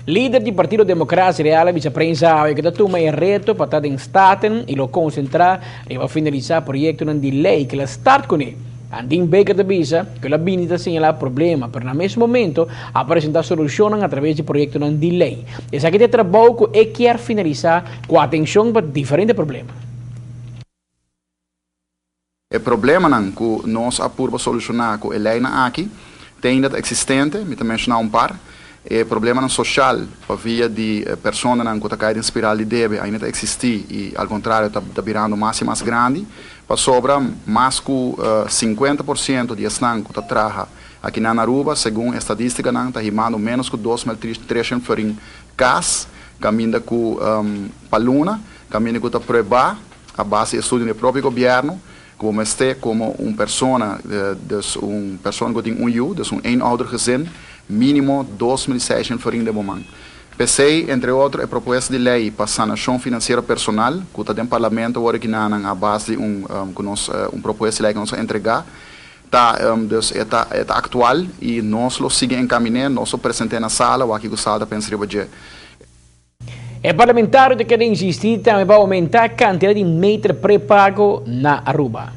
Lider di Partido Democracia Real a bisa prensa awe ku ta tuma e reto pa ta den Staten i lo konsentrá riba finalisá proyektonan di lei ku el a start kuné. Andin Baker ta bisa ku el a bini ta señalá problema, pero na mes momento a presentá solushonnan atraves di proyektonan di lei. Esaki ta e trabou ku e kier finalisá ku atenshon pa diferente problema. E problemanan ku nos a purba solushoná ku e leinan aki te ainda ta eksistente, mi ta menshoná un par. E problemanan soshal pa via di personanan ku ta kai den spiral di debe ainda ta eksistí i al kontrario ta birando mas i mas grandi pasobra mas ku 50% di esnan ku ta traha akinan na Aruba segun estadístikanan ta himando ménos ku 2300 florin kas kaminda ku pa luna kaminda ku ta pruebá a base di estudio di e propio gobièrnu, ku bo mester komo un persona, dus un persona ku tin un yu, dus un eenoudergezin, mínimo 2600 florin den bo man. P'esei, entre otro, e propuesta di lei pa sanashon finansiero personal, ku ta den parlamento awor aki nan a base di un ku nos un propuesta di lei ku nos a entregá, ta dus e ta e ta aktual i nos lo sigui enkaminé, nos lo present'é na sala, wak ku sala ta pensa riba dje. E parlamentario ta keda insistí tambe pa oumentá kantidat di meter prepago na Aruba.